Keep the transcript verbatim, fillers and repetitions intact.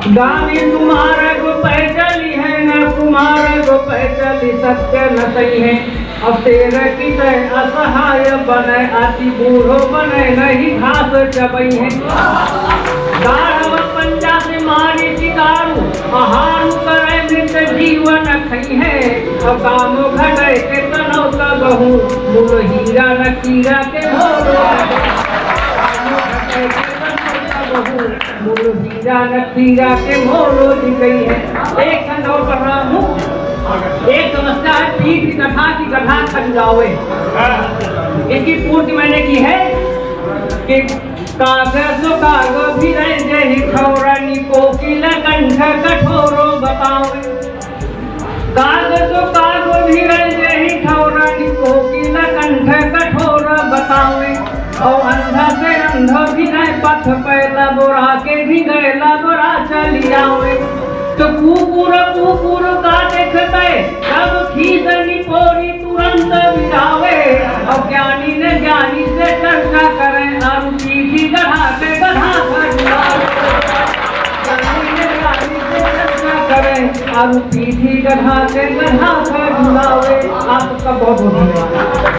गामी तुम्हारे को पहचानी है, न तुम्हारे को पहचानी सत्य न सही है। अब तेरे की तय असहाय बने, अति बूढ़ो बने, नहीं घास चबई है। गाढ़व पंजा से मारी शिकारू, आहार करे मृत जीवन खई है। अब काम घटे के तनौ का बहू, मूल हीरा न कीरा के भोरो। काम घटे के तनौ का बहू, मूल हीरा न कीरा के मोलो जी गई है। एक ठन और पढ़ रहा हूँ। एक समस्या है पीठ की गधा की गधा खजुरावे। इसकी पूर्ति मैंने की है कि कागज कागो भी रह जही ठौरनी कोकिल कंठ कठोरो बतावे। कागज कागो भी रह जही ठौरनी कोकिल कंठ कठोर बतावे। और अंधा से अंधो भी रह पथ पैला बोरा के भी गैला बोरा चली आवे। तो कुकुर कुकुर का देखते सब खीसनी पोरी तुरंत बिरावे। और ज्ञानी ने ज्ञानी से चर्चा करें, और पीठी गधा के गधा खजुरावे। ज्ञानी ने ज्ञानी से चर्चा करें, और पीठी गधा के गधा खजुरावे। आपका बहुत बहुत धन्यवाद।